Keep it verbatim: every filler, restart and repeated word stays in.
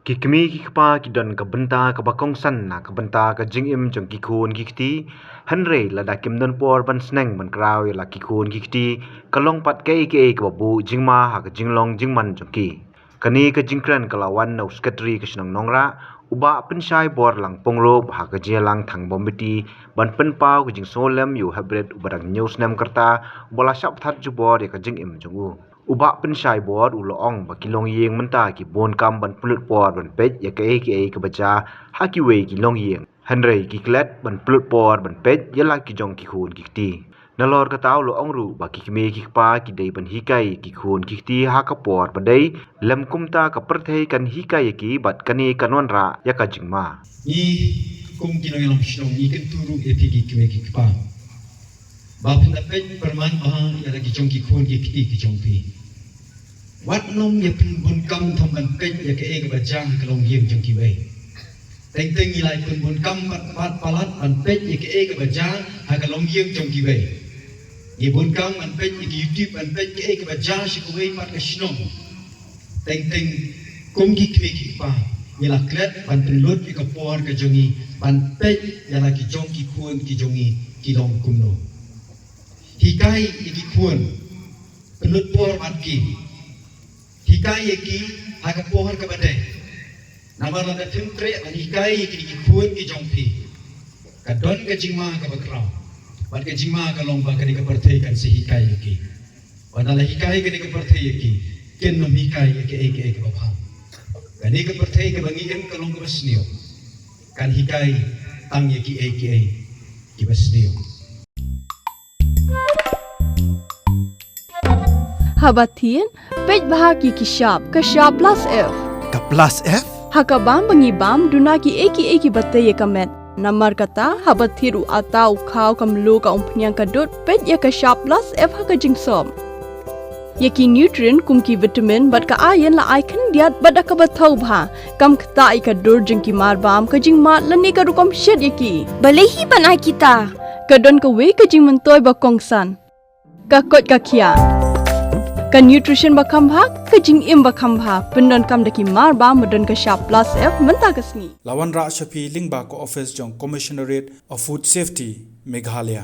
Ki kmie ki kpa ki don ka bynta kaba kongsan na ka bynta ka jingim jong ki khun ki kti, hynrei lada kim don por ban sneng ban kraw ïa la ki khun ki kti, ka long pat kaei kaei kaba buh jingma ha ka jinglong jingman jong ki. Kane ka jingkren ka la wan na u Secretary ka shnong Nongrah, u Bah Pynshai Borlang Pyngrope, ha ka jingïalang thang Bombeti ban pynpaw ka jingsngewlem ïa u Hybrid uba dang hynñiew snem ka rta, uba la shah pynthat jubor ïa ka jingim jong u. U Bah Pynshai Bor u la ong ba ki longïing mynta ki bun kam ban pynlut por ban peit ïa kaei kaei kaba jia ha kiwei ki longïing, hynrei ki klet ban pynlut por ban peit ïa la ki jong ki khun ki kti. Nalor kata u la ong ruh ba ki kmie ki kpa ki dei ban hikai ïa ki khun ki kti ha ka por ba dei, lym kumta ka pyrthei kan hikai ïa ki bad kane kan wanrah ïa ka jingma. Ngi kum ki nongïalam shnong ngi kyntu ruh ïa phi ki kmie ki kpa ba phin da peit pyrman bha ïa la ki jong ki khun ki kti ki jong phi. Wat nym ïa pynbun kam tang ban peit ïa kaei kaba jia ha ka longïing jong kiwei. Teng teng ngi la pynbun kam pat pat palat ban peit ïa kaei kaba jia ha ka longïing jong kiwei. Ngi bun kam ban peit ïa ki YouTube, ban peit kaei kaba jia sha kawei pat ka shnong. Teng teng kum ki kmie ki kpa ngi la klet ban pynlut ïa ka por ka jong ngi ban peit ïa la ki jong ki khun ki jong ngi ki long kumno. Hikai ïa ki khun, pynlut por bad ki. Hikai ïa ki ha ka por kaba dei. Namar lada phim treh ban hikai ïa ki, ki khun ki jong phi, ka don ka jingma kaba khraw. Bad ka jingma ka long ba kane ka pyrthei kan sa hikai ïa ki. Wat la hikai kane ka pyrthei ïa ki, kin nym hikai ïa kiei kiei kiba bha. Kane ka pyrthei kaba ngi im ka long kaba sniew. Kan hikai tang ïa kiei kiei kiba sniew. Haba thied, peit bha ki ki shap, ka shap plus F. Ka plus F? Ha ka bam ba ngi bam, duna kiei kiei kiba tei ïa ka met. Namar kata, haba thied u atta, u khaw, ka mluh, ka umphniang, ka dud, peit ïa ka shap plus F ha ka jingsop. Ïa ki nutrient kum ki vitamin bad ka iron la ai khyndiat bad da kaba thaw bha. Kam ktah ïa ka dur jong ki mar bam, ka jingmad lane ka rukom shet ïa ki. Balei hi ban ai kita? Ka don kawei ka jingmyntoi ba kongsan. Ka koit ka khiah. Ka nutrition ba kham bha, ka jingim ba kham bha. Pyndonkam da ki mar bam ba don ka shap plus F mynta ka sngi. La wanrah sha phi lyngba ka office jong Commissionerate of Food Safety, Meghalaya.